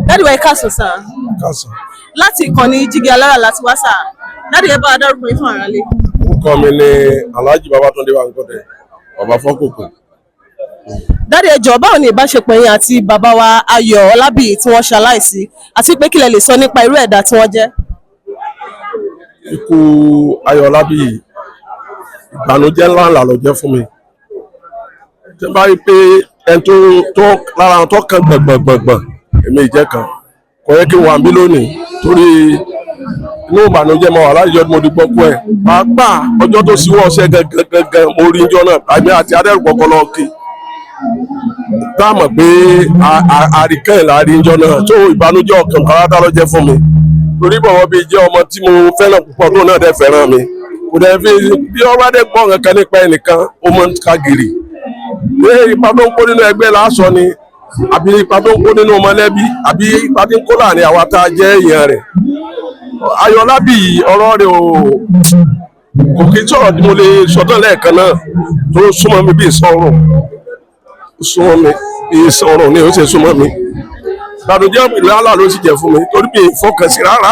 Daddy wa, ẹ káàsán sir. Káàsán. Láti ìkànnì Jígí Alára láti wá sir. Daddy, ẹ bá wa dárúkọ yín fún àwọn aráalé. Orúkọ mi ni Alhaji Babatunde Bankole, Bàbá Fọ́kòkò. Daddy, ẹ jọ̀ọ́, báwo ni ìbáṣepọ̀ yín àti bàbá wa Ayọ̀ Ọlábíyì tí wọ́n ṣaláìsí, àti pé kí lẹ lè sọ nípa irú ẹ̀dá tí wọ́n jẹ́? Ikú Ayọ̀ Ọlábíyì, ìbànújẹ́ ńlá ńlá ló jẹ́ fún mi. Tí n bá rí pé ẹni tó lára àwọn tó kàn gbọ̀ngbọ̀ngbọ̀ngbọ̀n, èmi ìjẹ́ kan kò yẹ kí n wà níbí lónìí, torí inú ìbànújẹ́ mo wà láti ọjọ́ tí mo ti gbọ́ kú ẹ̀. Pàápàá ọjọ́ tó ṣíwọ́ ọṣẹ́ gangan gangan, mo rí ijọ́ náà, àmì àti adẹ́rùpọ̀kọ lọ kí tá a mọ̀ pé àríkẹ́ ìlà rí ijọ́ náà tó. Ìbànújẹ́ ọkàn pàápàá ló jẹ́ fún mi, torí bọ̀wọ́ bíi jẹ́ ọmọ tí mo fẹ́ràn púpọ̀, tó náà dẹ̀ fẹ́ràn mi. Kò dẹ̀ fi bí ọba dẹ̀ gbọ́ nǹkan nípa ẹnìkan, ó mọ̀ ń ká gìrì pé ipa tó ń kó nínú ẹgbẹ́ lásán ni, àbí ipa tó ń kó nínú mọ̀lẹ́bí, àbí ipa tí ń kó láàrin àwa tá a jẹ́ èèyàn rẹ̀. Ayọ̀ Ọlábíyì, ọ̀rọ̀ rẹ̀ ò kò kí n sọ̀rọ̀ tí mo lè sọtán lẹ́ẹ̀kan náà. Tó súnmọ́ mi bí ìsọ̀rùn, súnmọ́ mi bí ìsọ̀rùn ni ó ṣe súnmọ́ mi. Ìbànújẹ́ ìlú àlà ló sì jẹ́ fún mi, torí mi ìfọkànsí rárá.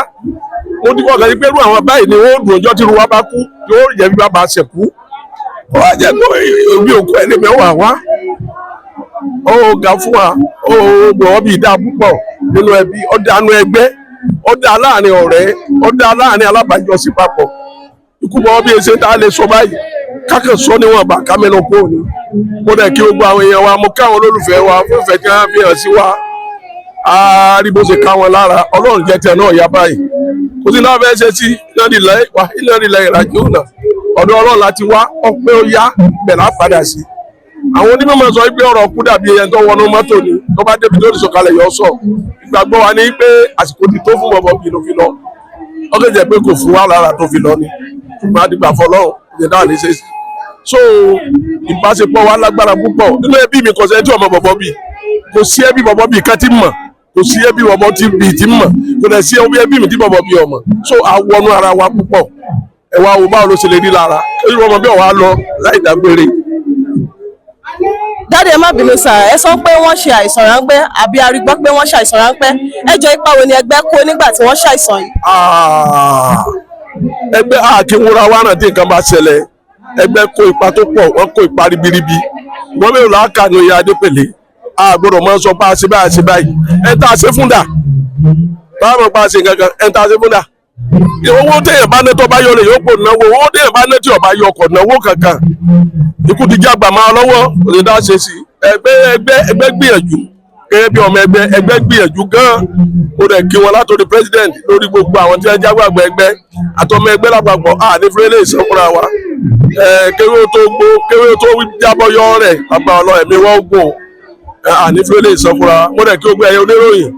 Mo ti fọkàn sí pé irú àwọn báyìí ni wọ́n dùn ọjọ́ tí irú wa bá kú, yóò jẹ́ bí bàbá ṣe kú. Ó wá jẹ́ pé òbí òkú ẹni mẹ́wàá wá, ó ga fún wa. Ó gbọ̀wọ́ bíi dáa púpọ̀ nínú ẹbí, ó dá nínú ẹgbẹ́, ó dá láàrin ọ̀rẹ́, ó dá láàrin alábàájọsí papọ̀. Ikú bọ́wọ́ bí ẹsẹ̀ tá a lè sọ báyìí, kákan sọ níwọ̀n bá ká mẹ́nu kúrò ní. Mo dẹ̀ kí gbogbo àwọn èèyàn wa, mo káwọn olólùfẹ́ wa fún ìfẹ́ tí wọ́n fi hàn sí wa. A rí bó ṣe ká wọn lára. Ọlọ́run jẹ́ tiẹ̀ náà yá báyìí. Kò sí náà fẹ́ ṣe sí iná nílẹ̀ wa, iná nílẹ̀ ìrìnàjò náà. Ọ̀dọ̀ Ọlọ́run láti wá ọpẹ́, ó yá bẹ̀ lá padà sí. Àwọn onímọ̀ sọ pé ọ̀rọ̀ kú dàbí ẹni tó wọnú mọ́tò ni, tó bá débi tó ti sọ̀kalẹ̀ yọ sọ. Ìgbàgbọ́ wa ní pé àsìkò ti tó fún bọ̀bọ̀ bí ló fi lọ. Ó kàn jẹ́ pé kò fún wa lára tó fi lọ ni, ṣùgbọ́n àdìgbà fọlọ́run ìyẹn dáhà ní ṣe sí. So ìbáṣepọ̀ wa lágbára púpọ̀. Nínú ẹbí mi, kò sẹ́ni tí ọmọ bọ̀bọ̀ bí, kò sí ẹbí bọ̀bọ̀ bí kan tí mọ̀, kò sí ẹbí bọ̀bọ̀ tí bí tí mọ̀, kò dẹ̀ sí ẹbí mi tí bọ̀bọ̀ bí ọmọ. So àwọnú ara wa púpọ̀. Ẹ wá wo báwo ló ṣe lè rí lára irú ọmọ bí ọ̀wá lọ láì dágbére. Daddy, ẹ má bínú sir, ẹ sọ pé wọ́n ṣe àìsàn ráńpẹ́, àbí a rí gbọ́ pé wọ́n ṣàìsàn ráńpẹ́. Ẹ jọ̀ọ́, ipa wo ni ẹgbẹ́ kó nígbà tí wọ́n ṣàìsàn yìí? Ah, ẹgbẹ́ àkínwúra wa náà, tí nǹkan bá ṣẹlẹ̀, ẹgbẹ́ kó ipa tó pọ̀, wọ́n kó ipa ribiribi. Wọ́n mélòó láàkà ní oyè Adépèlé? A gbọ́dọ̀ máa sọ pé a ṣe báyìí, a ṣe báyìí. Ẹ tá a ṣe fún dà báwọn pa ṣe nǹkan kan, ẹ tá a ṣe fún dà. Owó téèyàn bá ná tó bá yọ lè yóò pò náwó. Owó téèyàn bá ná tí ọba yọ ọkọ̀ náwó kankan. Ikú ti jágbà máa lọ́wọ́, kò ní dá ṣe sí. Ẹgbẹ́ gbìyànjú gẹ́gẹ́ bí ọmọ ẹgbẹ́. Ẹgbẹ́ gbìyànjú gan-an. Ó dẹ̀ kí wọn látòrí president lórí gbogbo àwọn tí wọ́n jágbàgbà ẹgbẹ́ àtọmọ ẹgbẹ́ lápapọ̀. À ní fúrẹ́lẹ̀ ìsọfúnra wa ẹ, kéwé tó gbó, kéwé tó jábọ́ yọ rẹ̀ bàbá ọlọ́ ẹ̀mí wọ́n gùn. À ní fúrẹ́lẹ̀ ìsọfúnra wa. Mo dẹ̀ kí gbogbo ẹ̀yẹ oníròyìn,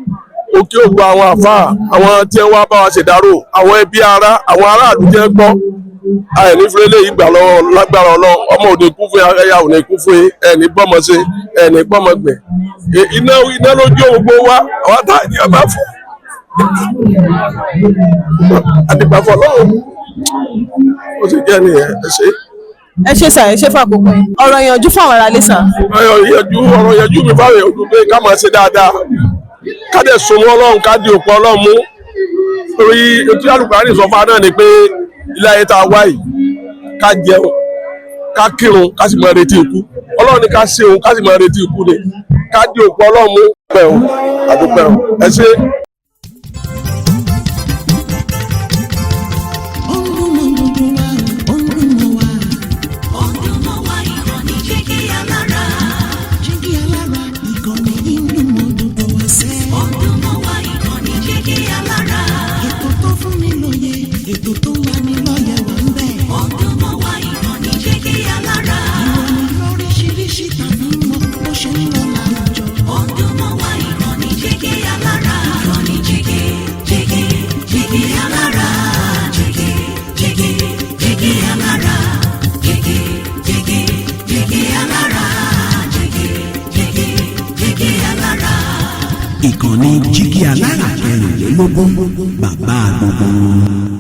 ó kí gbogbo àwọn àfáà, àwọn tí wọ́n wá bá wa ṣèdárò, àwọn ẹbí, ara àwọn aráàlú tí wọ́n gbọ́. Àìní fúrẹ́lẹ̀ ìgbà lọ́wọ́ lágbára ọlọ́. Ọmọ òde kú fún ẹyà, òní kú fún ẹni gbọ́mọ ṣe, ẹni gbọ́mọ gbẹ̀. Iná iná lójú gbogbo wa, àwọn tá ní ọba fún àdìgbàfọ̀ lọ́wọ́. Ó sì jẹ́ nìyẹn. Ẹ ṣe. Ẹ ṣé sir, ẹ ṣé fún àkókò yìí. Ọ̀rọ̀ ìyànjú fún àwọn aráalé sir. Ọ̀rọ̀ ìyànjú, ọ̀rọ̀ ìyànjú mi fáwọn èèyàn ojú pé ká máa ṣe dáadáa, ká dẹ̀ súnmọ́ Ọlọ́run, ká di òpó Ọlọ́run mú, torí etí Àlùkùránì sọ fún wa náà ni pé ilé ayé tá a wá yìí, ká jẹun, ká kírun, ká sì máa retí ikú. Ọlọ́run ní ká ṣe òun, ká sì máa retí ikú ni. Ká di òpó Ọlọ́run mú. Pẹ́ o, àdúpẹ́ o, ẹ ṣé. Ó ń dùn mọ́ gbogbo wa, ó ń dùn mọ́ wa. Ó ń dùn mọ́ wa, ìkànnì Jígí Alára. Jígí Alára, ìkànnì yìí ń dùn mọ́ gbogbo wa sẹ́. Ó ń dùn mọ́ wa, ìkànnì Jígí Alára. Ètò tó fún ni lóye, ètò tó ń lani lọ́yẹ̀ wà ń bẹ̀. Ó ń dùn mọ́ wa, ìkànnì Jígí Alára. Ìròyìn lóríṣiríṣi tàbí mọ bó ṣe ń lọ láwùjọ. Ó ń dùn mọ́ wa, ìkànnì Jígí Alára. Ìkànnì Jígí, Jígí, Jígí Alára. Jígí, Jígí, Jígí Alára. Jígí, Jígí, Jígí Alára. Jígí, Jígí, Jígí Alára. Ìkànnì Jígí Alára 24, bàbá gbogbo wọn.